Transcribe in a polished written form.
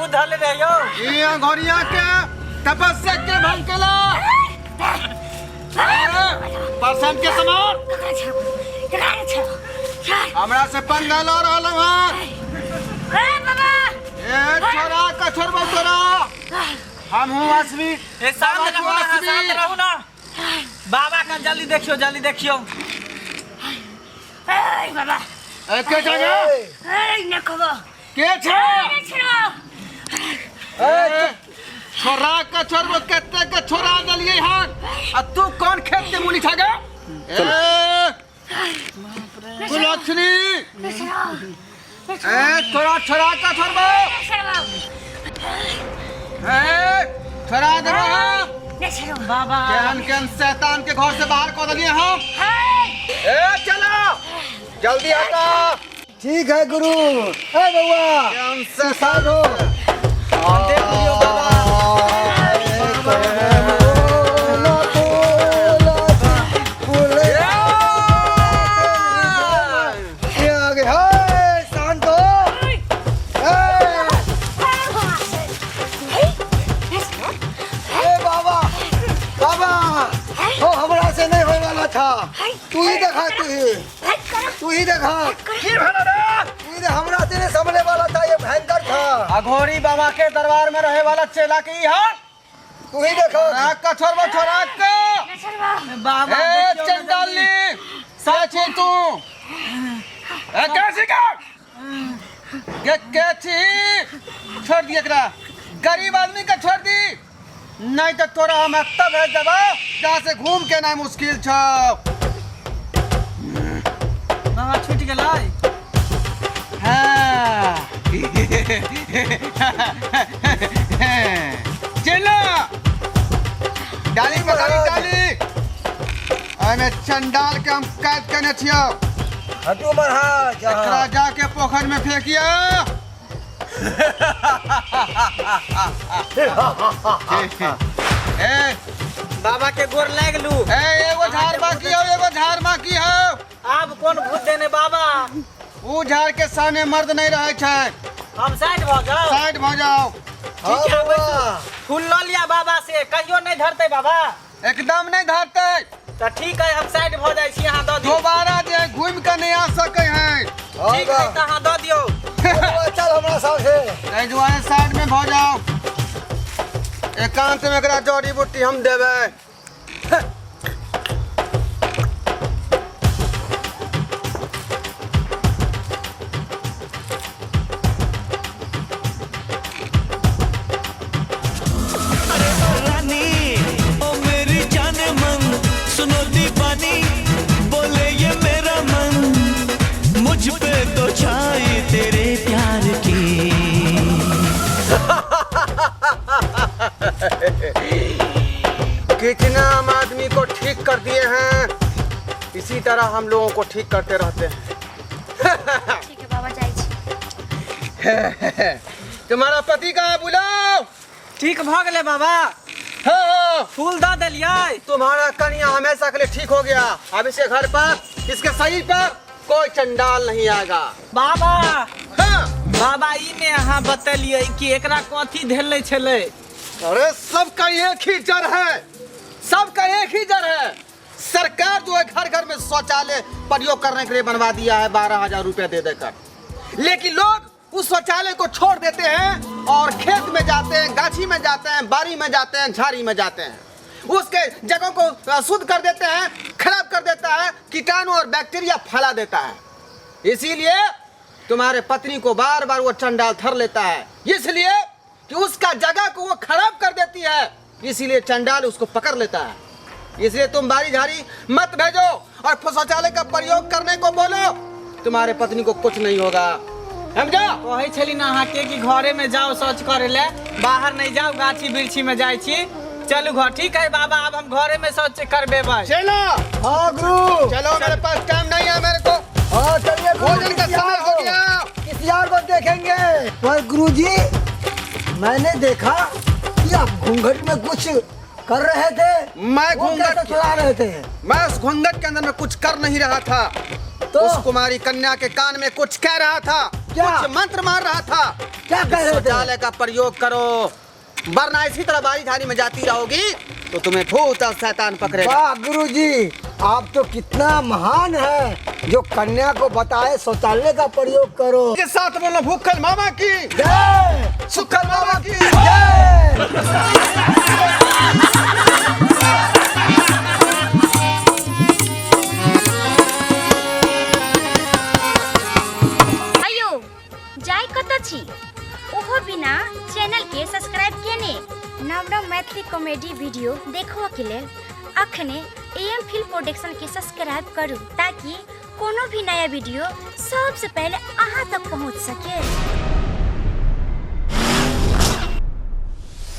भूत धरले रहे यौ। ई अघोरिया के तपस्या के भंग केला। परसन के समार हमरा से पंगा ल रहल हन। ए छोरा का छोड़बो तोरा, हम हूँ असली। ए शांत बाबा रहू ना, तू असली। शांत रहू ना। बाबा का जल्दी देखियो, जल्दी देखियो। ए के छै गे? के छै? ए, छोरा के छोड़बो, कते के छोरा देलियै हन आ तू कोन खेत के मूली छा गे? ए कुलक्षणी, ए तोरा छोरा के छोड़बो, ए छोरा देबो हम। बाबा केहन केहन शैतान के घर से बाहर कऽ देलियै हम। ए चलो जल्दी आता। ठीक है गुरु। ए बउआ, केहन तू शैतान साइड हो। देख लियौ बाबा। शांत हो। ए, ए बाबा, बाबा हो, हमरा से नहीं होने वाला था। तू ही देखा, तू ही, तू ही देखा। की भेलो रे? तू ही देख, हमरा से नहीं संभले वाला था, ये भयंकर था। अघोरी बाबा के दरबार में रहे वाला चेला के ई हाल। तू ही देखा। राख का छोड़बो, छोड़ा के। बाबा ए देखियौ ना जल्दी। चंडाली साची तू, ए कैसी का के के छी? छोड़ दी एकरा, गरीब आदमी के छोड़ दी, नहीं तो तोरा हम एतऽ भेज देबो जहाँ से घूम के ना मुश्किल छौ। बाबा छूट गेलै। हाँ। चलो डाली पसारी डाली, एहिमे चंडाल के हम कैद केने छियौ। हटू महाराज। एकरा जाके पोखर में फेंकियो। ए बाबा के गोर लाग लू। ए एगो झाड़ बाकी हो, एगो झाड़ बाकी हो। आब कोन भूत देने बाबा? ऊ झाड़ के सामने मर्द नहीं रहे छै। हम साइड भऽ जाओ। साइड भऽ जाओ। हाँ ठीक है, बउआ। फूल लऽ लिया बाबा से, कहियो नहीं धरते बाबा। एकदम नहीं धरते। तऽ ठीक है, हम साइड भऽ जाइ छी, अहाँ दऽ दियौ। दोबारा जे घूमि के नहीं आ सके हैं। हाँ ठीक है, तऽ अहाँ दऽ दियौ। बउआ, चल हमरा साथे। ताहि दुआरे साइड में भऽ जाओ, एकांत में एकरा जड़ी बूटी हम देबै। रानी ओ मेरी जाने मन, सुनो दीवानी बोले ये मेरा मन, मुझ पे तो छाई तेरे प्यार की। कितना हम आदमी को ठीक कर दिए हैं, इसी तरह हम लोगों को ठीक करते रहते हैं। ठीक है बाबा, जाइ छी। तुम्हारा पति कहाँ है? बुलाओ। ठीक भऽ गेलै बाबा। हाँ। फूल दऽ देलियै। तुम्हारा कन्या हमेशा के लिए ठीक हो गया। अब इसके घर पर, इसके शरीर पर कोई चंडाल नहीं आएगा। बाबा। हाँ। बाबा, ई ने अहाँ बतेलियै कि एकरा कथी धेलने छलै? अरे सबका एक ही जड़ है, सबका एक ही जड़ है। सरकार जो है घर घर में शौचालय प्रयोग करने के लिए बनवा दिया है 12,000 रुपया दे देकर, लेकिन लोग उस शौचालय को छोड़ देते हैं और खेत में जाते हैं, गाछी में जाते हैं, बाड़ी में जाते हैं, झाड़ी में जाते हैं, उसके जगहों को अशुद्ध कर देते हैं, खराब कर देता है, कीटाणु और बैक्टीरिया फैला देता है। इसीलिए तुम्हारे पत्नी को बार बार वो चंडाल थर लेता है, इसलिए कि उसका जगह को वो खराब कर देती है, इसीलिए चंडाल उसको पकड़ लेता है। इसलिए तुम बारी झाड़ी मत भेजो और शौचालय का प्रयोग करने को बोलो, तुम्हारे पत्नी को कुछ नहीं होगा, समझा? कहै छली ना अहाँके कि घरे में जाओ शौच करे ले, बाहर नहीं जाओ, गाछी वृक्षी में जाइ छी, चलू घर। ठीक है बाबा, अब हम घरे में शौच करबेबै। चलो। हाँ गुरु। चलो, मेरे पास टाइम नहीं है मेरे को। हाँ चलिए गुरु, भोजन का किसी समय और हो को- गया। किसी और को देखेंगे। पर गुरुजी, मैंने देखा कि आप घूंघट में कुछ कर रहे थे। मैं वो घूंघट कैसे चला रहे थे? मैं उस घूंघट के अंदर में कुछ कर नहीं रहा था। तो? उस कुमारी कन्या के कान में कुछ कह रहा था। क्या? कुछ मंत्र मार रहा था। क्या कह रहे थे? शौचालय का प्रयोग करो, वरना इसी तरह बारी झाड़ी में जाती रहोगी तो तुम्हें भूत और शैतान पकड़ेगा। वाह गुरुजी, आप तो कितना महान है जो कन्या को बताए शौचालय का प्रयोग करो। के साथ बोलो भूखल मामा की जय, सुखल मामा की। जय। अयो जाय कतऽ छी ओहो बिना चैनल के सब्सक्राइब केने। नव नव मैथिली कॉमेडी वीडियो देखबऽ के लेल अखने ए एम फिल्म प्रोडक्शन के सब्सक्राइब करू ताकि कोनो भी नया वीडियो सबसे पहले अहाँ तक पहुँच सके।